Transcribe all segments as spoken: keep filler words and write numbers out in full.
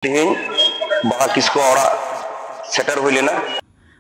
ᱛᱮᱦᱮᱧ ᱵᱟᱦᱟ ᱠᱤᱥᱠᱩ ᱚᱲᱟᱜ ᱥᱮᱴᱮᱨ ᱦᱩᱭ ᱞᱮᱱᱟ᱾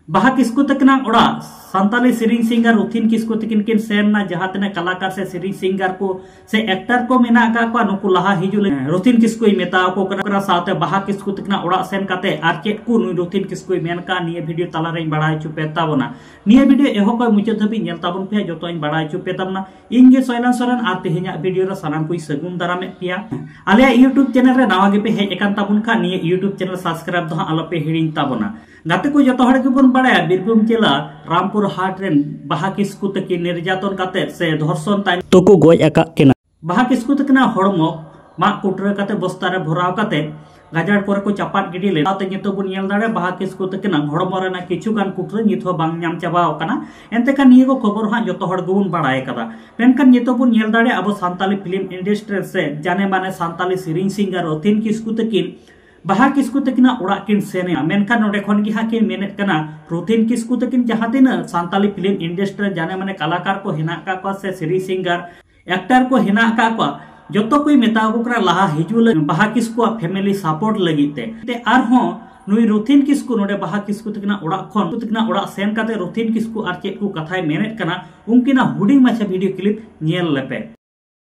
ᱵᱟᱦᱟ ᱠᱤᱥᱠᱩ ᱛᱟᱹᱠᱤᱱᱟᱜ ᱚᱲᱟᱜ ᱥᱟᱱᱛᱟᱞᱤ ᱥᱮᱨᱮᱧ ᱥᱤᱝᱜᱟᱨ ᱨᱩᱛᱷᱤᱱ ᱠᱤᱥᱠᱩ ᱛᱟᱹᱠᱤᱱ ᱠᱤᱱ ᱥᱮᱱ ᱮᱱᱟ, ᱡᱟᱦᱟᱸ ᱛᱤᱱᱟᱹᱜ ᱠᱟᱞᱟᱠᱟᱨ ᱥᱮ ᱥᱮᱨᱮᱧ ᱥᱤᱝᱜᱟᱨ ᱠᱚ ᱥᱮ ᱮᱠᱴᱟᱨ ᱠᱚ ᱢᱮᱱᱟᱜ ᱟᱠᱟᱫ ᱠᱚᱣᱟ, ᱱᱩᱠᱩ ᱞᱟᱦᱟ ᱦᱤᱡᱩᱜ ᱞᱟᱹᱜᱤᱫ ᱨᱩᱛᱷᱤᱱ ᱠᱤᱥᱠᱩᱭ ᱢᱮᱛᱟ ᱟᱠᱚ ᱠᱟᱱᱟ᱾ ᱥᱟᱶᱛᱮ ᱵᱟᱦᱟ ᱠᱤᱥᱠᱩ ᱛᱟᱹᱠᱤᱱᱟᱜ ᱚᱲᱟᱜ ᱥᱮᱱ ᱠᱟᱛᱮ ᱟᱨ ᱪᱮᱫ ᱠᱚ ᱱᱩᱭ ᱨᱩᱛᱷᱤᱱ ᱠᱤᱥᱠᱩᱭ ᱢᱮᱱ ᱠᱟᱜ, ᱱᱤᱭᱟᱹ ᱵᱷᱤᱰᱤᱭᱳ ᱛᱟᱞᱟᱨᱮᱧ ᱵᱟᱲᱟᱭ ᱦᱚᱪᱚ ᱯᱮ ᱛᱟᱵᱚᱱᱟ᱾ ᱱᱤᱭᱟᱹ ᱵᱷᱤᱰᱤᱭᱳ ᱮᱦᱚᱵ ᱠᱷᱚᱱ ᱢᱩᱪᱟᱹᱫ ᱫᱷᱟᱹᱵᱤᱡ ᱧᱮᱞ ᱛᱟᱵᱚᱱ ᱯᱮ, ᱡᱚᱛᱚᱧ ᱵᱟᱲᱟᱭ ᱦᱚᱪᱚ ᱯᱮ ᱛᱟᱵᱚᱱᱟ᱾ ᱤᱧ ᱜᱮ ᱥᱚᱭᱞᱟᱱ ᱥᱚᱨᱮᱱ ᱟᱨ ᱛᱮᱦᱮᱧᱟᱜ ᱵᱷᱤᱰᱤᱭᱳ ᱨᱮ ᱥᱟᱱᱟᱢ ᱠᱚᱧ ᱥᱟᱹᱜᱩᱱ ᱫᱟᱨᱟᱢᱮᱫ ᱯᱮᱭᱟ᱾ ᱟᱞᱮᱭᱟᱜ YouTube ᱪᱮᱱᱮᱞ ᱨᱮ ᱱᱟᱣᱟ ᱜᱮᱯᱮ ᱦᱮᱡ ᱟᱠᱟᱱ ᱛᱟᱵᱚᱱ ᱠᱷᱟᱱ, ᱱᱤᱭᱟᱹ YouTube ᱪᱮᱱᱮᱞ ᱥᱟᱵᱥᱠᱨᱟᱭᱤᱵ ᱫᱚ ᱦᱟᱸᱜ ᱟᱞᱚᱯᱮ ᱦᱤᱲᱤᱧ ᱛᱟᱵᱚᱱᱟ᱾ ᱜᱟᱛᱮ ᱠᱚ, ᱡᱚᱛᱚ ᱦᱚᱲ ᱜᱮᱵᱚᱱ ᱵᱟᱲᱟᱭᱟ, ᱵᱤᱨᱵᱷᱩᱢ ᱡᱮᱞᱟ ᱨᱟᱢᱯᱩᱨ ᱦᱟᱴ ᱨᱮᱱ ᱵᱟᱦᱟ ᱠᱤᱥᱠᱩ ᱛᱟᱹᱠᱤᱱ ᱱᱤᱨᱡᱟᱛᱚᱱ ᱠᱟᱛᱮ ᱥᱮ ᱫᱷᱚᱨᱥᱚᱱ ᱛᱟᱭᱱᱚᱢ ᱛᱮᱠᱚ ᱜᱚᱡ ᱟᱠᱟᱫ ᱠᱤᱱᱟ᱾ ᱵᱟᱦᱟ ᱠᱤᱥᱠᱩ ᱛᱟᱹᱠᱤᱱᱟᱜ ᱦᱚᱲᱢᱚ ᱢᱟᱜ ᱠᱩᱴᱨᱟᱹ ᱠᱟᱛᱮ ᱵᱚᱥᱛᱟ ᱨᱮ ᱵᱷᱚᱨᱟᱣ ᱠᱟᱛᱮ ᱜᱟᱡᱟᱲ ᱠᱚᱨᱮ ᱠᱚ ᱪᱟᱯᱟᱫ ᱜᱤᱰᱤ ᱞᱮᱫᱟ᱾ ᱚᱱᱟᱛᱮ ᱱᱤᱛᱚᱜ ᱵᱚᱱ ᱧᱮᱞ ᱫᱟᱲᱮᱭᱟᱜᱼᱟ, ᱵᱟᱦᱟ ᱠᱤᱥᱠᱩ ᱛᱟᱹᱠᱤᱱᱟᱜ ᱦᱚᱲᱢᱚ ᱨᱮᱱᱟᱜ ᱠᱤᱪᱷᱩ ᱜᱟᱱ ᱠᱩᱴᱨᱟᱹ ᱱᱤᱛ ᱦᱚᱸ ᱵᱟᱝ ᱧᱟᱢ ᱪᱟᱵᱟ ᱟᱠᱟᱱᱟ᱾ ᱮᱱᱛᱮ ᱠᱷᱟᱱ ᱱᱤᱭᱟᱹ ᱠᱚ ᱠᱷᱚᱵᱚᱨ ᱦᱟᱸᱜ ᱡᱚᱛᱚ ᱦᱚᱲ ᱜᱮᱵᱚᱱ ᱵᱟᱲᱟᱭ ᱟᱠᱟᱫᱟ᱾ ᱢᱮᱱᱠᱷᱟᱱ ᱱᱤᱛᱚᱜ ᱵᱚᱱ ᱧᱮᱞ ᱫᱟᱲᱮᱭᱟᱜᱼᱟ, ᱟᱵᱚ ᱥᱟᱱᱛᱟᱞᱤ ᱯᱷᱤᱞᱢ ᱤᱱᱰᱟᱥᱴᱨᱤ ᱨᱮ ᱥᱮ ᱡᱟᱱᱮ ᱢᱟᱱᱮ ᱥᱟᱱᱛᱟᱞᱤ ᱥᱮᱨᱮᱧ ᱥᱤᱝᱜᱟᱨ ᱨᱩᱛᱷᱤᱱ ᱠᱤᱥᱠᱩ ᱛᱟᱹᱠᱤᱱ ᱵᱟᱦᱟ ᱠᱤᱥᱠᱩ ᱛᱟᱹᱠᱤᱱᱟᱜ ᱚᱲᱟᱜ ᱠᱤᱱ ᱥᱮᱱ ᱮᱱᱟ᱾ ᱢᱮᱱᱠᱷᱟᱱ ᱱᱚᱰᱮ ᱠᱷᱚᱱ ᱜᱮ ᱦᱟᱸᱜ ᱠᱤᱱ ᱢᱮᱱᱮᱫ ᱠᱟᱱᱟ, ᱨᱩᱛᱷᱤᱱ ᱠᱤᱥᱠᱩ ᱛᱟᱹᱠᱤᱱ ᱡᱟᱦᱟᱸ ᱛᱤᱱᱟᱹᱜ ᱥᱟᱱᱛᱟᱞᱤ ᱯᱷᱤᱞᱢ ᱤᱱᱰᱟᱥᱴᱨᱤ ᱨᱮ ᱡᱟᱱᱮ ᱢᱟᱱᱮ ᱠᱟᱞᱟᱠᱟᱨ ᱠᱚ ᱦᱮᱱᱟᱜ ᱟᱠᱟᱫ ᱠᱚᱣᱟ ᱥᱮ ᱥᱮᱨᱮᱧ ᱥᱤᱝᱜᱟᱨ ᱮᱠᱴᱟᱨ ᱠᱚ ᱦᱮᱱᱟᱜ ᱟᱠᱟᱫ ᱠᱚᱣᱟ, ᱡᱚᱛᱚ ᱠᱚᱭ ᱢᱮᱛᱟ ᱠᱚ ᱠᱟᱱᱟ ᱞᱟᱦᱟ ᱦᱤᱡᱩᱜ ᱞᱟᱹᱜᱤᱫ ᱵᱟᱦᱟ ᱠᱤᱥᱠᱩᱣᱟᱜ ᱯᱷᱮᱢᱮᱞᱤ ᱥᱟᱯᱳᱨᱴ ᱞᱟᱹᱜᱤᱫ ᱛᱮ᱾ ᱛᱮ ᱟᱨᱦᱚᱸ ᱱᱩᱭ ᱨᱩᱛᱷᱤᱱ ᱠᱤᱥᱠᱩ ᱱᱚᱰᱮ ᱵᱟᱦᱟ ᱠᱤᱥᱠᱩ ᱛᱟᱹᱠᱤᱱᱟᱜ ᱚᱲᱟᱜ ᱠᱷᱚᱱ, ᱛᱟᱹᱠᱤᱱᱟᱜ ᱚᱲᱟᱜ ᱥᱮᱱ ᱠᱟᱛᱮ ᱨᱩᱛᱷᱤᱱ ᱠᱤᱥᱠᱩ ᱟᱨ ᱪᱮᱫ ᱠᱚ ᱠᱟᱛᱷᱟᱭ ᱢᱮᱱᱮᱫ ᱠᱟᱱᱟ, ᱩᱱᱠᱤᱱᱟᱜ ᱦᱩᱰᱤᱧ ᱢᱟᱪᱷᱟ ᱵᱷᱤᱰᱤᱭᱳ ᱠᱞᱤᱯ ᱧᱮᱞ ᱞᱮᱯᱮ᱾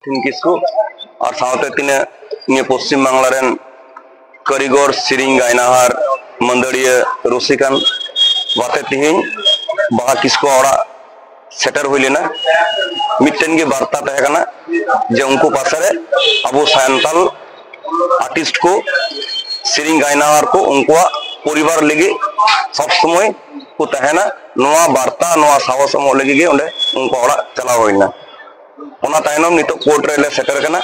ᱨᱩᱛᱷᱤᱱ ᱠᱤᱥᱠᱩ ᱟᱨ ᱥᱟᱶᱛᱮ ᱛᱤᱱᱟᱹᱜ ᱱᱤᱭᱟᱹ ᱯᱚᱥᱪᱤᱢ ᱵᱟᱝᱞᱟ ᱨᱮᱱ ᱠᱟᱹᱨᱤᱜᱚᱨ, ᱥᱮᱨᱮᱧ ᱜᱟᱭᱱᱟᱦᱟᱨ, ᱢᱟᱹᱫᱟᱹᱲᱤᱭᱟᱹ, ᱨᱩᱥᱤᱠᱟᱱ ᱜᱟᱛᱮ ᱛᱮᱦᱮᱧ ᱵᱟᱦᱟ ᱠᱤᱥᱠᱩ ᱚᱲᱟᱜ ᱥᱮᱴᱮᱨ ᱦᱩᱭ ᱞᱮᱱᱟ᱾ ᱢᱤᱫᱴᱮᱱ ᱜᱮ ᱵᱟᱨᱛᱟ ᱛᱟᱦᱮᱸ ᱠᱟᱱᱟ ᱡᱮ ᱩᱱᱠᱩ ᱯᱟᱥᱮ ᱨᱮ ᱟᱵᱚ ᱥᱟᱱᱛᱟᱞ ᱟᱨᱴᱤᱥᱴ ᱠᱚ, ᱥᱮᱨᱮᱧ ᱜᱟᱭᱱᱟᱦᱟᱨ ᱠᱚ, ᱩᱱᱠᱩᱣᱟᱜ ᱯᱚᱨᱤᱵᱟᱨ ᱞᱟᱹᱜᱤᱫ ᱥᱚᱵ ᱥᱚᱢᱚᱭ ᱠᱚ ᱛᱟᱦᱮᱱᱟ᱾ ᱱᱚᱣᱟ ᱵᱟᱨᱛᱟ, ᱱᱚᱣᱟ ᱥᱟᱦᱚᱥ ᱮᱢᱚᱜ ᱞᱟᱹᱜᱤᱫ ᱜᱮ ᱚᱸᱰᱮ ᱩᱱᱠᱩ ᱚᱲᱟᱜ ᱪᱟᱞᱟᱣ ᱦᱩᱭ ᱞᱮᱱᱟ᱾ ᱚᱱᱟ ᱛᱟᱭᱱᱚᱢ ᱱᱤᱛᱚᱜ ᱠᱳᱨᱴ ᱨᱮᱞᱮ ᱥᱮᱴᱮᱨ ᱠᱟᱱᱟ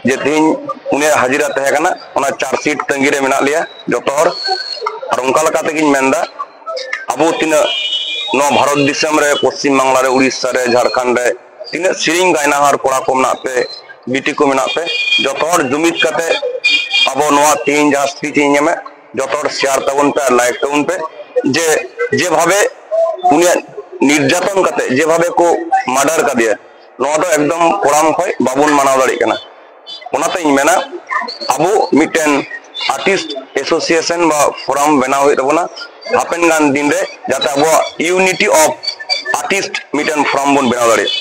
ᱡᱮ ᱛᱮᱦᱮᱧ ᱩᱱᱤᱭᱟᱜ ᱦᱟᱡᱤᱨᱟ ᱛᱟᱦᱮᱸ ᱠᱟᱱᱟ, ᱚᱱᱟ ᱪᱟᱨᱡᱽ ᱥᱤᱴ ᱛᱟᱺᱜᱤ ᱨᱮ ᱢᱮᱱᱟᱜ ᱞᱮᱭᱟ ᱡᱚᱛᱚ ᱦᱚᱲ᱾ ᱟᱨ ᱚᱱᱠᱟ ᱞᱮᱠᱟ ᱛᱮᱜᱤᱧ ᱢᱮᱱᱫᱟ, ᱟᱵᱚ ᱛᱤᱱᱟᱹᱜ ᱱᱚᱣᱟ ᱵᱷᱟᱨᱚᱛ ᱫᱤᱥᱚᱢ ᱨᱮ, ᱯᱚᱥᱪᱤᱢ ᱵᱟᱝᱞᱟ ᱨᱮ, ᱩᱲᱤᱥᱥᱟ ᱨᱮ, ᱡᱷᱟᱲᱠᱷᱚᱸᱰ ᱨᱮ ᱛᱤᱱᱟᱹᱜ ᱥᱮᱨᱮᱧ ᱜᱟᱭᱱᱟᱦᱟᱨ ᱠᱚᱲᱟ ᱠᱚ ᱢᱮᱱᱟᱜ ᱯᱮ, ᱵᱤᱴᱤ ᱠᱚ ᱢᱮᱱᱟᱜ ᱯᱮ, ᱡᱚᱛᱚ ᱦᱚᱲ ᱡᱩᱢᱤᱫ ᱠᱟᱛᱮ ᱟᱵᱚ ᱱᱚᱣᱟ ᱛᱮᱦᱮᱧ ᱡᱟᱦᱟᱸ ᱥᱯᱤᱪ ᱤᱧ ᱮᱢᱮᱫ, ᱡᱚᱛᱚ ᱦᱚᱲ ᱥᱮᱭᱟᱨ ᱛᱟᱵᱚᱱ ᱯᱮ ᱟᱨ ᱞᱟᱭᱤᱠ ᱛᱟᱵᱚᱱ ᱯᱮ᱾ ᱡᱮ ᱡᱮᱵᱷᱟᱵᱮ ᱩᱱᱤᱭᱟᱜ ᱱᱤᱨᱡᱟᱛᱚᱱ ᱠᱟᱛᱮ ᱡᱮᱵᱷᱟᱵᱮ ᱠᱚ ᱢᱟᱨᱰᱟᱨ ᱠᱟᱫᱮᱭᱟ, ᱱᱚᱣᱟ ᱫᱚ ᱮᱠᱫᱚᱢ ᱠᱚᱲᱟᱢ ᱠᱷᱚᱡ ᱵᱟᱵᱚᱱ ᱢᱟᱱᱟᱣ ᱫᱟᱲᱮᱭᱟᱜ ᱠᱟᱱᱟ᱾ ᱚᱱᱟᱛᱮᱧ ᱢᱮᱱᱟ, ᱟᱵᱚ ᱢᱤᱫᱴᱮᱱ ᱟᱨᱴᱤᱥᱴ ᱮᱥᱳᱥᱤᱭᱮᱥᱚᱱ ᱵᱟ ᱯᱷᱳᱨᱟᱢ ᱵᱮᱱᱟᱣ ᱦᱩᱭᱩᱜ ᱛᱟᱵᱚᱱᱟ ᱦᱟᱯᱮᱱ ᱜᱟᱱ ᱫᱤᱱ ᱨᱮ, ᱡᱟᱛᱮ ᱟᱵᱚᱣᱟᱜ ᱤᱭᱩᱱᱤᱴᱤ ᱚᱯᱷ ᱟᱨᱴᱤᱥᱴ ᱢᱤᱫᱴᱮᱱ ᱯᱷᱳᱨᱟᱢ ᱵᱚᱱ ᱵᱮᱱᱟᱣ ᱫᱟᱲᱮᱭᱟᱜ᱾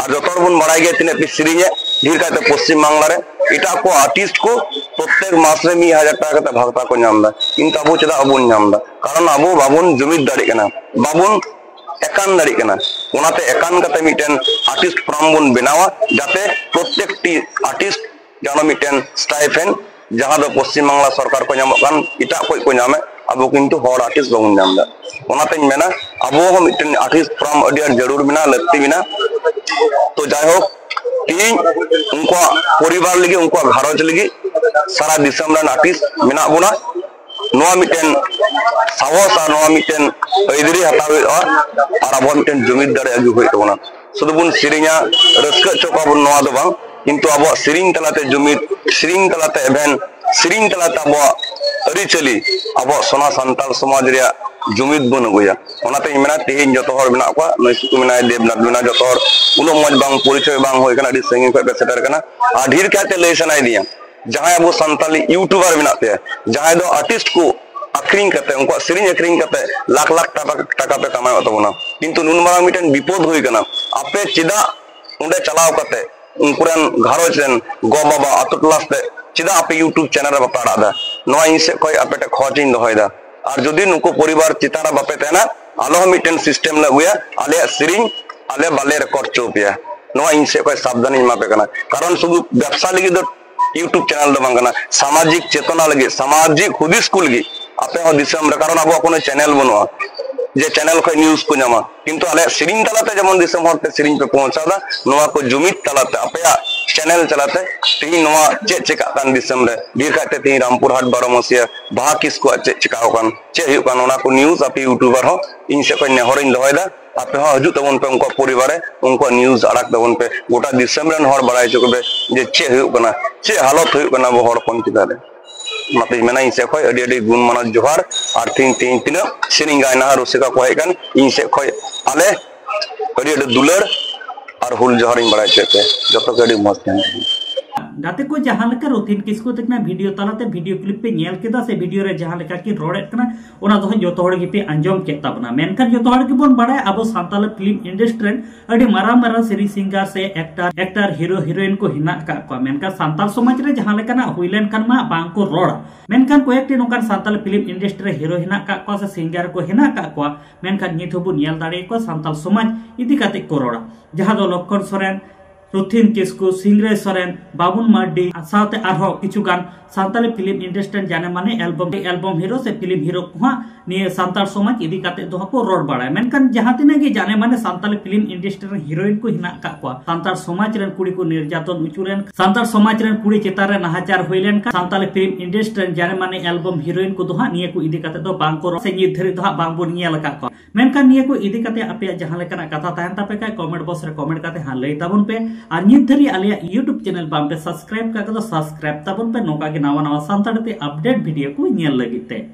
ᱟᱨ ᱡᱚᱛᱚ ᱦᱚᱲ ᱵᱚᱱ ᱵᱟᱲᱟᱭ ᱜᱮᱭᱟ ᱛᱤᱱᱟᱹᱜ ᱯᱮ ᱥᱮᱨᱮᱧᱮᱫ, ᱰᱷᱮᱨ ᱠᱟᱭᱛᱮ ᱯᱚᱥᱪᱤᱢ ᱵᱟᱝᱞᱟ ᱨᱮ ᱮᱴᱟᱜ ᱠᱚ ᱟᱨᱴᱤᱥᱴ ᱠᱚ ᱯᱨᱚᱛᱛᱮᱠ ᱢᱟᱥ ᱨᱮ ᱢᱤᱫ ᱦᱟᱡᱟᱨ ᱴᱟᱠᱟ ᱠᱟᱛᱮ ᱵᱷᱟᱜᱽᱛᱟ ᱠᱚ ᱧᱟᱢ ᱮᱫᱟ, ᱠᱤᱱᱛᱩ ᱟᱵᱚ ᱪᱮᱫᱟᱜ ᱵᱟᱵᱚᱱ ᱧᱟᱢ ᱮᱫᱟ? ᱠᱟᱨᱚᱱ ᱟᱵᱚ ᱵᱟᱵᱚᱱ ᱡᱩᱢᱤᱫ ᱫᱟᱲᱮᱭᱟᱜ ᱠᱟᱱᱟ, ᱵᱟᱵᱚᱱ ᱮᱠᱟᱱ ᱫᱟᱲᱮᱭᱟᱜ ᱠᱟᱱᱟ᱾ ᱚᱱᱟᱛᱮ ᱮᱠᱟᱱ ᱠᱟᱛᱮ ᱢᱤᱫᱴᱮᱱ ᱟᱨᱴᱤᱥᱴ ᱯᱷᱳᱨᱟᱢ ᱵᱚᱱ ᱵᱮᱱᱟᱣᱟ, ᱡᱟᱛᱮ ᱯᱨᱚᱛᱛᱮᱠᱴᱤ ᱟᱨᱴᱤᱥᱴ ᱡᱮᱱᱚ ᱢᱤᱫᱴᱮᱱ ᱥᱴᱟᱭᱯᱷᱮᱱᱰ, ᱡᱟᱦᱟᱸ ᱫᱚ ᱯᱚᱥᱪᱤᱢ ᱵᱟᱝᱞᱟ ᱥᱚᱨᱠᱟᱨ ᱠᱚ ᱧᱟᱢᱚᱜ ᱠᱟᱱ, ᱮᱴᱟᱜ ᱠᱚ ᱠᱚ ᱧᱟᱢᱮᱫ, ᱟᱵᱚ ᱠᱤᱱᱛᱩ ᱦᱚᱲ ᱟᱨᱴᱤᱥᱴ ᱵᱟᱵᱚᱱ ᱧᱟᱢ ᱮᱫᱟ᱾ ᱚᱱᱟᱛᱮᱧ ᱢᱮᱱᱟ ᱟᱵᱚ ᱦᱚᱸ ᱢᱤᱫᱴᱮᱱ ᱟᱨᱴᱤᱥᱴ ᱯᱷᱳᱨᱟᱢ ᱟᱹᱰᱤ ᱟᱸᱴ ᱡᱟᱹᱨᱩᱲ ᱢᱮᱱᱟᱜᱼᱟ, ᱞᱟᱹᱠᱛᱤ ᱢᱮᱱᱟᱜᱼᱟ᱾ ᱛᱚ ᱡᱟᱭᱦᱳᱠ, ᱛᱮᱦᱮᱧ ᱩᱱᱠᱩᱣᱟᱜ ᱯᱚᱨᱤᱵᱟᱨ ᱞᱟᱹᱜᱤᱫ, ᱩᱱᱠᱩᱣᱟᱜ ᱜᱷᱟᱨᱚᱸᱡᱽ ᱞᱟᱹᱜᱤᱫ ᱥᱟᱨᱟ ᱫᱤᱥᱚᱢ ᱨᱮᱱ ᱟᱨᱴᱤᱥᱴ ᱢᱮᱱᱟᱜ ᱵᱚᱱᱟ᱾ ᱱᱚᱣᱟ ᱢᱤᱫᱴᱮᱱ ᱥᱟᱦᱚᱥ ᱟᱨ ᱱᱚᱣᱟ ᱢᱤᱫᱴᱮᱱ ᱟᱹᱭᱫᱟᱹᱨᱤ ᱦᱟᱛᱟᱣ ᱦᱩᱭᱩᱜᱼᱟ ᱟᱨ ᱟᱵᱚᱣᱟᱜ ᱢᱤᱫᱴᱮᱱ ᱡᱩᱢᱤᱫ ᱫᱟᱲᱮ ᱟᱹᱜᱩ ᱦᱩᱭᱩᱜ ᱛᱟᱵᱚᱱᱟ᱾ ᱥᱩᱫᱷᱩ ᱵᱚᱱ ᱥᱮᱨᱮᱧᱟ, ᱨᱟᱹᱥᱠᱟᱹ ᱦᱚᱪᱚ ᱠᱚᱣᱟ ᱵᱚᱱ, ᱱᱚᱣᱟ ᱫᱚ ᱵᱟᱝ, ᱠᱤᱱᱛᱩ ᱟᱵᱚᱣᱟᱜ ᱥᱮᱨᱮᱧ ᱛᱟᱞᱟᱛᱮ ᱡᱩᱢᱤᱫ, ᱥᱮᱨᱮᱧ ᱛᱟᱞᱟᱛᱮ ᱮᱵᱷᱮᱱ, ᱥᱮᱨᱮᱧ ᱛᱟᱞᱟᱛᱮ ᱟᱵᱚᱣᱟᱜ ᱟᱹᱨᱤᱪᱟᱹᱞᱤ, ᱟᱵᱚᱣᱟᱜ ᱥᱚᱱᱟ ᱥᱟᱱᱛᱟᱲ ᱥᱚᱢᱟᱡᱽ ᱨᱮᱭᱟᱜ ᱡᱩᱢᱤᱫ ᱵᱚᱱ ᱟᱹᱜᱩᱭᱟ᱾ ᱚᱱᱟᱛᱮᱧ ᱢᱮᱱᱟ ᱛᱮᱦᱮᱧ ᱡᱚᱛᱚ ᱦᱚᱲ ᱢᱮᱱᱟᱜ ᱠᱚᱣᱟ, ᱱᱩᱭ ᱥᱩᱠᱩ ᱢᱮᱱᱟᱭ, ᱫᱮᱵᱽᱱᱟᱛᱷ ᱢᱮᱱᱟᱭ, ᱡᱚᱛᱚ ᱦᱚᱲ ᱩᱱᱟᱹᱜ ᱢᱚᱡᱽ ᱵᱟᱝ ᱯᱚᱨᱤᱪᱚᱭ ᱵᱟᱝ ᱦᱩᱭ ᱠᱟᱱᱟ, ᱟᱹᱰᱤ ᱥᱟᱺᱜᱤᱧ ᱠᱷᱚᱱ ᱯᱮ ᱥᱮᱴᱮᱨ ᱠᱟᱱᱟ᱾ ᱟᱨ ᱰᱷᱮᱨ ᱠᱟᱭᱛᱮ ᱞᱟᱹᱭ ᱥᱟᱱᱟᱭᱮᱫᱤᱧᱟ, ᱡᱟᱦᱟᱸᱭ ᱟᱵᱚ ᱥᱟᱱᱛᱟᱞᱤ ᱤᱭᱩᱴᱩᱵᱟᱨ ᱢᱮᱱᱟᱜ ᱯᱮᱭᱟ, ᱡᱟᱦᱟᱸᱭ ᱫᱚ ᱟᱨᱴᱤᱥᱴ ᱠᱚ ᱟᱠᱷᱨᱤᱧ ᱠᱟᱛᱮ, ᱩᱱᱠᱩᱣᱟᱜ ᱥᱮᱨᱮᱧ ᱟᱠᱷᱨᱤᱧ ᱠᱟᱛᱮ ᱞᱟᱠᱷ ᱞᱟᱠᱷ ᱴᱟᱠᱟ, ᱴᱟᱠᱟ ᱯᱮ ᱠᱟᱢᱟᱣᱮᱫ ᱛᱟᱵᱚᱱᱟ, ᱠᱤᱱᱛᱩ ᱱᱩᱱ ᱢᱟᱨᱟᱝ ᱢᱤᱫᱴᱮᱱ ᱵᱤᱯᱚᱫ ᱦᱩᱭ ᱠᱟᱱᱟ, ᱟᱯᱮ ᱪᱮᱫᱟᱜ ᱚᱸᱰᱮ ᱪᱟᱞᱟᱣ ᱠᱟᱛᱮ ᱩᱱᱠᱩᱨᱮᱱ ᱜᱷᱟᱨᱚᱸᱡᱽ ᱨᱮᱱ ᱜᱚ ᱵᱟᱵᱟ, ᱟᱛᱳ ᱴᱚᱞᱟ ᱥᱟᱛᱮ ᱪᱮᱫᱟᱜ ᱟᱯᱮ ᱤᱭᱩᱴᱩᱵᱽ ᱪᱮᱱᱮᱞ ᱨᱮ ᱵᱟᱯᱮ ᱟᱲᱟᱜ ᱮᱫᱟ? ᱱᱚᱣᱟ ᱤᱧ ᱥᱮᱫ ᱠᱷᱚᱱ ᱟᱯᱮ ᱴᱷᱮᱱ ᱠᱷᱚᱡᱽ ᱤᱧ ᱫᱚᱦᱚᱭᱮᱫᱟ᱾ ᱟᱨ ᱡᱩᱫᱤ ᱱᱩᱠᱩ ᱯᱚᱨᱤᱵᱟᱨ ᱪᱮᱛᱟᱱ ᱨᱮ ᱵᱟᱯᱮ ᱛᱟᱦᱮᱱᱟ, ᱟᱞᱮ ᱦᱚᱸ ᱢᱤᱫᱴᱮᱱ ᱥᱤᱥᱴᱮᱢ ᱞᱮ ᱟᱹᱜᱩᱭᱟ, ᱟᱞᱮᱭᱟᱜ ᱥᱮᱨᱮᱧ ᱟᱞᱮ ᱵᱟᱞᱮ ᱨᱮᱠᱚᱨᱰ ᱦᱚᱪᱚ ᱯᱮᱭᱟ᱾ ᱱᱚᱣᱟ ᱤᱧ ᱥᱮᱫ ᱠᱷᱚᱱ ᱥᱟᱵᱫᱷᱟᱱᱤᱧ ᱮᱢᱟ ᱯᱮ ᱠᱟᱱᱟ᱾ ᱠᱟᱨᱚᱱ ᱥᱩᱫᱷᱩ ᱵᱮᱵᱽᱥᱟ ᱞᱟᱹᱜᱤᱫ ᱫᱚ ᱤᱭᱩᱴᱩᱵᱽ ᱪᱮᱱᱮᱞ ᱫᱚ ᱵᱟᱝ ᱠᱟᱱᱟ, ᱥᱟᱢᱟᱡᱤᱠ ᱪᱮᱛᱚᱱᱟ ᱞᱟᱹᱜᱤᱫ, ᱥᱟᱢᱟᱡᱤᱠ ᱦᱩᱫᱤᱥ ᱠᱚ ᱞᱟᱹᱜᱤᱫ ᱟᱯᱮ ᱦᱚᱸ ᱫᱤᱥᱚᱢ ᱨᱮ, ᱠᱟᱨᱚᱱ ᱟᱵᱚᱣᱟᱜ ᱠᱳᱱᱳ ᱪᱮᱱᱮᱞ ᱵᱟᱹᱱᱩᱜᱼᱟ ᱡᱮ ᱪᱮᱱᱮᱞ ᱠᱷᱚᱱ ᱱᱤᱭᱩᱡᱽ ᱠᱚ ᱧᱟᱢᱟ, ᱠᱤᱱᱛᱩ ᱟᱞᱮᱭᱟᱜ ᱥᱮᱨᱮᱧ ᱛᱟᱞᱟᱛᱮ ᱡᱮᱢᱚᱱ ᱫᱤᱥᱚᱢ ᱦᱚᱲ ᱛᱮ ᱥᱮᱨᱮᱧ ᱯᱮ ᱯᱳᱣᱪᱷᱟᱣ ᱮᱫᱟ, ᱱᱚᱣᱟ ᱠᱚ ᱡᱩᱢᱤᱫ ᱛᱟᱞᱟᱛᱮ ᱟᱯᱮᱭᱟᱜ ᱪᱮᱱᱮᱞ ᱪᱟᱞᱟᱛᱮ ᱛᱮᱦᱮᱧ ᱱᱚᱣᱟ ᱪᱮᱫ ᱪᱮᱠᱟᱜ ᱠᱟᱱ ᱫᱤᱥᱚᱢ ᱨᱮ, ᱰᱷᱮᱨ ᱠᱟᱭᱛᱮ ᱛᱮᱦᱮᱧ ᱨᱟᱢᱯᱩᱨ ᱦᱟᱴ ᱵᱟᱨᱚ ᱢᱟᱹᱥᱤᱭᱟᱹ ᱵᱟᱦᱟ ᱠᱤᱥᱠᱩᱣᱟᱜ ᱪᱮᱫ ᱪᱮᱠᱟᱣ ᱟᱠᱟᱱ, ᱪᱮᱫ ᱦᱩᱭᱩᱜ ᱠᱟᱱ, ᱚᱱᱟ ᱠᱚ ᱱᱤᱭᱩᱡᱽ ᱟᱯᱮ ᱤᱭᱩᱴᱩᱵᱟᱨ ᱦᱚᱸ ᱤᱧ ᱥᱮᱫ ᱠᱷᱚᱱ ᱱᱮᱦᱚᱨᱤᱧ ᱫᱚᱦᱚᱭᱮᱫᱟ, ᱟᱯᱮ ᱦᱚᱸ ᱦᱤᱡᱩᱜ ᱛᱟᱵᱚᱱ ᱯᱮ, ᱩᱱᱠᱩᱣᱟᱜ ᱯᱚᱨᱤᱵᱟᱨ ᱨᱮ ᱩᱱᱠᱩᱣᱟᱜ ᱱᱤᱭᱩᱡᱽ ᱟᱲᱟᱜ ᱛᱟᱵᱚᱱ ᱯᱮ᱾ ᱜᱚᱴᱟ ᱫᱤᱥᱚᱢ ᱨᱮᱱ ᱦᱚᱲ ᱵᱟᱲᱟᱭ ᱦᱚᱪᱚ ᱠᱚᱯᱮ ᱡᱮ ᱪᱮᱫ ᱦᱩᱭᱩᱜ ᱠᱟᱱᱟ, ᱪᱮᱫ ᱦᱟᱞᱚᱛ ᱦᱩᱭᱩᱜ ᱠᱟᱱᱟ ᱟᱵᱚ ᱦᱚᱲ ᱦᱚᱯᱚᱱ ᱪᱮᱛᱟᱱ ᱨᱮ᱾ ᱚᱱᱟᱛᱮᱧ ᱢᱮᱱᱟ ᱤᱧ ᱥᱮᱫ ᱠᱷᱚᱱ ᱟᱹᱰᱤ ᱟᱹᱰᱤ ᱜᱩᱱ ᱢᱟᱱᱟᱣ ᱡᱚᱦᱟᱨ᱾ ᱟᱨ ᱛᱤᱦᱤᱧ, ᱛᱤᱦᱤᱧ ᱛᱤᱱᱟᱹᱜ ᱥᱮᱨᱮᱧ ᱜᱟᱭᱱᱟᱦᱟ ᱨᱩᱥᱤᱠᱟ ᱠᱚ ᱦᱮᱡ ᱟᱠᱟᱱ, ᱤᱧ ᱥᱮᱫ ᱠᱷᱚᱱ ᱟᱞᱮ ᱟᱹᱰᱤ ᱟᱹᱰᱤ ᱫᱩᱞᱟᱹᱲ ᱟᱨ ᱦᱩᱞ ᱡᱚᱦᱟᱨᱤᱧ ᱵᱟᱲᱟᱭ ᱦᱚᱪᱚᱭᱮᱫ ᱯᱮ᱾ ᱡᱚᱛᱚ ᱜᱮ ᱟᱹᱰᱤ ᱢᱚᱡᱽ ᱛᱟᱦᱮᱱ ᱯᱮ᱾ ᱜᱟᱛᱮ ᱠᱚ, ᱡᱟᱦᱟᱸ ᱞᱮᱠᱟ ᱨᱚᱛᱷᱤᱱ ᱠᱤᱥᱠᱩ ᱛᱟᱹᱠᱤᱱᱟᱜ ᱵᱷᱤᱰᱤᱭᱳ ᱛᱟᱞᱟᱛᱮ ᱵᱷᱤᱰᱤᱭᱳ ᱠᱞᱤᱯ ᱯᱮ ᱧᱮᱞ ᱠᱮᱫᱟ ᱥᱮ ᱵᱷᱤᱰᱤᱭᱳ ᱨᱮ ᱡᱟᱦᱟᱸ ᱞᱮᱠᱟ ᱠᱤᱱ ᱨᱚᱲᱮᱫ ᱠᱟᱱᱟ, ᱚᱱᱟ ᱫᱚ ᱦᱟᱸᱜ ᱡᱚᱛᱚ ᱦᱚᱲ ᱜᱮᱯᱮ ᱟᱸᱡᱚᱢ ᱠᱮᱫ ᱛᱟᱵᱚᱱᱟ᱾ ᱢᱮᱱᱠᱷᱟᱱ ᱡᱚᱛᱚ ᱦᱚᱲ ᱜᱮᱵᱚᱱ ᱵᱟᱲᱟᱭᱟ ᱟᱵᱚ ᱥᱟᱱᱛᱟᱲ ᱯᱷᱤᱞᱢ ᱤᱱᱰᱟᱥᱴᱨᱤ ᱨᱮᱱ ᱟᱹᱰᱤ ᱢᱟᱨᱟᱝ ᱢᱟᱨᱟᱝ ᱥᱮᱨᱮᱧ ᱥᱤᱝᱜᱟᱨ ᱥᱮ ᱮᱠᱴᱟᱨ, ᱮᱠᱴᱟᱨ, ᱦᱤᱨᱳ, ᱦᱤᱨᱳᱭᱤᱱ ᱠᱚ ᱦᱮᱱᱟᱜ ᱟᱠᱟᱫ ᱠᱚᱣᱟ, ᱢᱮᱱᱠᱷᱟᱱ ᱥᱟᱱᱛᱟᱲ ᱥᱚᱢᱟᱡᱽ ᱨᱮ ᱡᱟᱦᱟᱸ ᱞᱮᱠᱟᱱᱟᱜ ᱦᱩᱭ ᱞᱮᱱᱠᱷᱟᱱ ᱢᱟ ᱵᱟᱝ ᱠᱚ ᱨᱚᱲᱟ᱾ ᱢᱮᱱᱠᱷᱟᱱ ᱠᱚᱭᱮᱠᱴᱤ ᱱᱚᱝᱠᱟᱱ ᱥᱟᱱᱛᱟᱲ ᱯᱷᱤᱞᱢ ᱤᱱᱰᱟᱥᱴᱨᱤ ᱨᱮ ᱦᱤᱨᱳ ᱦᱮᱱᱟᱜ ᱟᱠᱟᱫ ᱠᱚᱣᱟ ᱥᱮ ᱥᱤᱝᱜᱟᱨ ᱠᱚ ᱦᱮᱱᱟᱜ ᱟᱠᱟᱫ ᱠᱚᱣᱟ, ᱢᱮᱱᱠᱷᱟᱱ ᱱᱤᱛ ᱦᱚᱸᱵᱚᱱ ᱧᱮᱞ ᱫᱟᱲᱮᱭᱟᱠᱚᱣᱟ ᱥᱟᱱᱛᱟᱲ ᱥᱚᱢᱟᱡᱽ ᱤᱫᱤ ᱠᱟᱛᱮ ᱠᱚ ᱨᱚᱲᱟ, ᱡᱟᱦᱟᱸ ᱫᱚ ᱞᱚᱠᱠᱷᱚᱱ ᱥᱚᱨᱮᱱ, ᱨᱚᱛᱷᱤᱱ ᱠᱤᱥᱠᱩ, ᱥᱤᱝᱨᱟᱹᱭ ᱥᱚᱨᱮᱱ, ᱵᱟᱵᱩᱱ ᱢᱟᱨᱰᱤ, ᱥᱟᱶᱛᱮ ᱟᱨᱦᱚᱸ ᱠᱤᱪᱷᱩ ᱜᱟᱱ ᱥᱟᱱᱛᱟᱲᱤ ᱯᱷᱤᱞᱢ ᱤᱱᱰᱟᱥᱴᱨᱤ ᱨᱮᱱ ᱡᱟᱱᱮ ᱢᱟᱱᱮ ᱮᱞᱵᱚᱢ, ᱮᱞᱵᱚᱢ ᱦᱤᱨᱳ ᱥᱮ ᱯᱷᱤᱞᱢ ᱦᱤᱨᱳ ᱠᱚᱦᱚᱸ ᱱᱤᱭᱟᱹ ᱥᱟᱱᱛᱟᱲ ᱥᱚᱢᱟᱡᱽ ᱤᱫᱤ ᱠᱟᱛᱮ ᱫᱚ ᱦᱟᱸᱜ ᱠᱚ ᱨᱚᱲ ᱵᱟᱲᱟᱭᱟ᱾ ᱢᱮᱱᱠᱷᱟᱱ ᱡᱟᱦᱟᱸ ᱛᱤᱱᱟᱹᱜ ᱜᱮ ᱡᱟᱱᱮ ᱢᱟᱱᱮ ᱥᱟᱱᱛᱟᱲᱤ ᱯᱷᱤᱞᱢ ᱤᱱᱰᱟᱥᱴᱨᱤ ᱨᱮᱱ ᱦᱤᱨᱳᱭᱤᱱ ᱠᱚ ᱦᱮᱱᱟᱜ ᱟᱠᱟᱫ ᱠᱚᱣᱟ, ᱥᱟᱱᱛᱟᱲ ᱥᱚᱢᱟᱡᱽ ᱨᱮᱱ ᱠᱩᱲᱤ ᱠᱚ ᱱᱤᱨᱡᱟᱛᱚᱱ ᱦᱚᱪᱚ ᱞᱮᱱᱠᱷᱟᱱ, ᱥᱟᱱᱛᱟᱲ ᱥᱚᱢᱟᱡᱽ ᱨᱮᱱ ᱠᱩᱲᱤ ᱪᱮᱛᱟᱱ ᱨᱮ ᱱᱟᱦᱟᱪᱟᱨ ᱦᱩᱭ ᱞᱮᱱᱠᱷᱟᱱ, ᱥᱟᱱᱛᱟᱲᱤ ᱯᱷᱤᱞᱢ ᱤᱱᱰᱟᱥᱴᱨᱤ ᱨᱮᱱ ᱡᱟᱱᱮ ᱢᱟᱱᱮ ᱮᱞᱵᱚᱢ ᱦᱤᱨᱳᱭᱤᱱ ᱠᱚᱫᱚ ᱦᱟᱸᱜ ᱱᱤᱭᱟᱹ ᱠᱚ ᱤᱫᱤ ᱠᱟᱛᱮ ᱫᱚ ᱵᱟᱝ ᱠᱚ ᱨᱚᱲ ᱥᱮ ᱱᱤᱛ ᱫᱷᱟᱹᱨᱤᱡ ᱫᱚ ᱦᱟᱸᱜ ᱵᱟᱝ ᱵᱚᱱ ᱧᱮᱞ ᱟᱠᱟᱫ ᱠᱚᱣᱟ᱾ ᱢᱮᱱᱠᱷᱟᱱ ᱱᱤᱭᱟᱹ ᱠᱚ ᱤᱫᱤ ᱠᱟᱛᱮ ᱟᱯᱮᱭᱟᱜ ᱡᱟᱦᱟᱸ ᱞᱮᱠᱟᱱᱟᱜ ᱠᱟᱛᱷᱟ ᱛᱟᱦᱮᱱ ᱛᱟᱯᱮ ᱠᱷᱟᱡ comment box ᱨᱮ comment ᱠᱟᱛᱮ ᱦᱟᱸᱜ ᱞᱟᱹᱭ ᱛᱟᱵᱚᱱ ᱯᱮ᱾ ᱟᱨ ᱱᱤᱛ ᱫᱷᱟᱹᱨᱤᱡ ᱟᱞᱮᱭᱟᱜ YouTube channel ᱵᱟᱝ ᱯᱮ subscribe ᱠᱟᱜ ᱠᱷᱟᱡ ᱫᱚ subscribe ᱛᱟᱵᱚᱱ ᱯᱮ, ᱱᱚᱝᱠᱟ ᱜᱮ ᱱᱟᱣᱟ ᱱᱟᱣᱟ ᱥᱟᱱᱛᱟᱲᱤ ᱛᱮ update ᱵᱷᱤᱰᱤᱭᱳ ᱠᱚ ᱧᱮᱞ ᱞᱟᱹᱜᱤᱫ ᱛᱮ᱾